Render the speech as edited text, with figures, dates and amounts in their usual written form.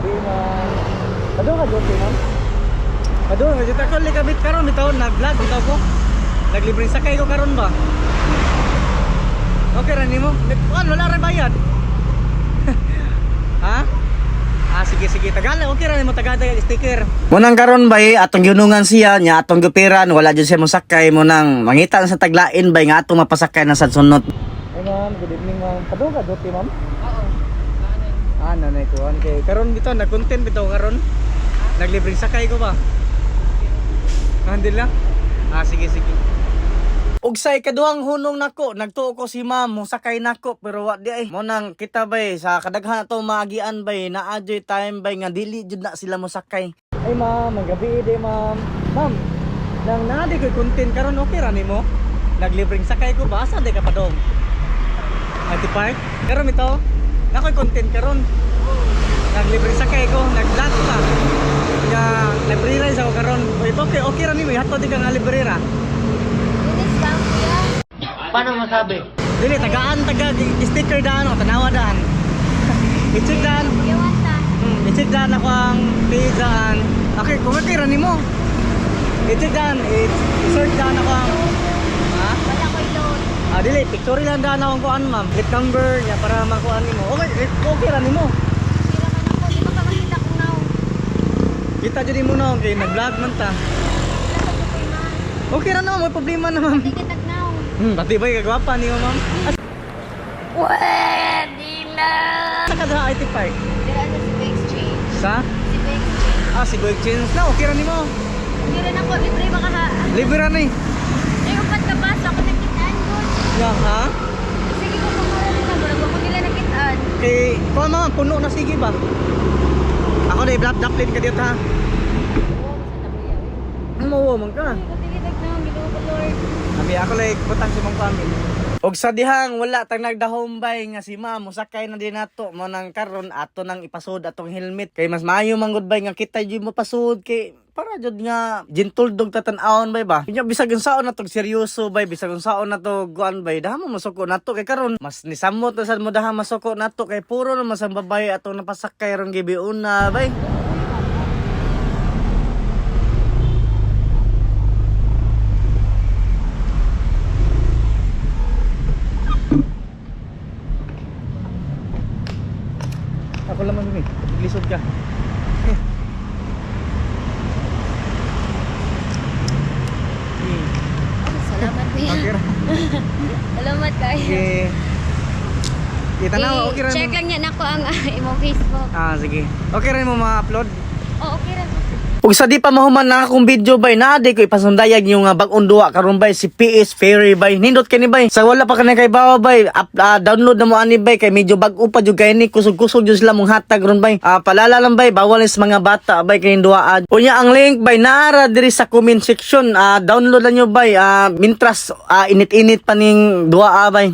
Gabi, ma'am. Padung ka duty, ma'am? Padung ka duty. Ako likabit karon bitaw nag-vlog bitaw ko. Naglibreng sakay ko karon ba? Okay ra nimo? Kuan wala ra bayad. Ha? Ah, sige sige, Tagalog. Okay ra nimo Tagalog sticker. Munang karon bay atong giunungan siya nya atong gipiran wala jud siya mosakay mo nang mangita na sa taglain bay nga atong mapasakay na sa sunod. Hey ma'am, good evening ma'am. Padung ka duty, ma'am? Oo. Ah, nanay ko. Okay. Karon bitaw nag-content bitaw karon. Naglibreng sakay ko ba? Hindi lang. Ah, sige sige. Ug sa ikaduhang hunong nako, nagtuo ko si ma'am, mosakay nako pero wa di ay. Mo nang kita bay sa kadaghan ato maagian bay naa joy time bay nga dili jud na sila mosakay. Ay ma'am, magabi di ma'am. Ma'am, nang naa di koy content karon okay ra nimo? Naglibreng sakay ko ba asa di ka padong? Ati Park? Karon ito, nakoy content karon. Naglibre sakay ko, nag-vlog pa. Nga libre ra sa ko karon. Uy, okay, okay ra nimo, ihatod di ka nga libre ra. Linis ba ang kuya? Paano masabi? Dili tagaan taga sticker daan o tanawa daan. I-check daan. Kuya Wanta. I-check daan ako ang page daan. Okay, kung okay ra nimo. I-check daan, i-search daan ako ang ha? Wala ko'y load. Ah, dili picture lang daan ako ang kuan ma'am. Click number niya para makuan nimo. Okay, okay ra nimo. Sira man ako. Di ba ka makita kong now? Kita jud nimo na okay, nag-vlog man ta. Wala sa kuya man. Okay ra naman, may problema na ma'am. Hindi kitag now. Pati ba kagwapa nimo ma'am? Pwede na! Asa ka sa IT Park? Dira sa Cebu Exchange. Sa? Cebu Exchange. Ah, Cebu Exchange na. Okay ra nimo. Hindi rin ako. Libre ba ka ha? Libre ra ni. Ay, upat ka ba? So ako nakitaan ko. Ya, ha? Sige ko pamura nila. Murag ako nila nakitaan. Kay kuha ma'am, puno na sige ba? Ako na i-blap daplin ka dito ha. Oo, basta na kuya. Ano mo man ka? Ay, katigitag na. Ginoo ko, Lord. Abi ako like butang si mong family. Og sa dihang wala tang nagdahom bay nga si ma'am mosakay na din nato mo nang karon ato nang ipasod atong helmet kay mas maayo man gud bay nga kita jud mo pasod kay para jud nga gentle dog tatan-awon bay ba. Kunya bisag unsaon na tog seryoso bay bisag unsaon na to guan bay daha mo masuko nato kay karon mas nisamot na sad mo daha masuko nato kay puro naman sa babae atong napasakay ron gibiuna bay. Ako lang man Lisod ka. Oh, salamat kuya. Okay ra. Salamat kayo. Sige. Kita na, okay ra. Check lang niya nako ang imong Facebook. Ah, sige. Okay ra mo ma-upload. Oh, okay ra. Ug sa di pa mahuman na akong video bay naa di ko ipasundayag yung bag-ong duwa karon bay si PS Ferry bay. Nindot kini bay. Sa wala pa kanay kay bawa bay, up, download na mo ani bay kay medyo bag-o pa jud kay ni kusog-kusog jud sila mong hatag ron bay. Ah, palala lang bay, bawal is mga bata bay kay duwa. Unya ang link bay naara diri sa comment section. Ah, download lang nyo bay. Ah, mintras init-init pa ning duwa bay.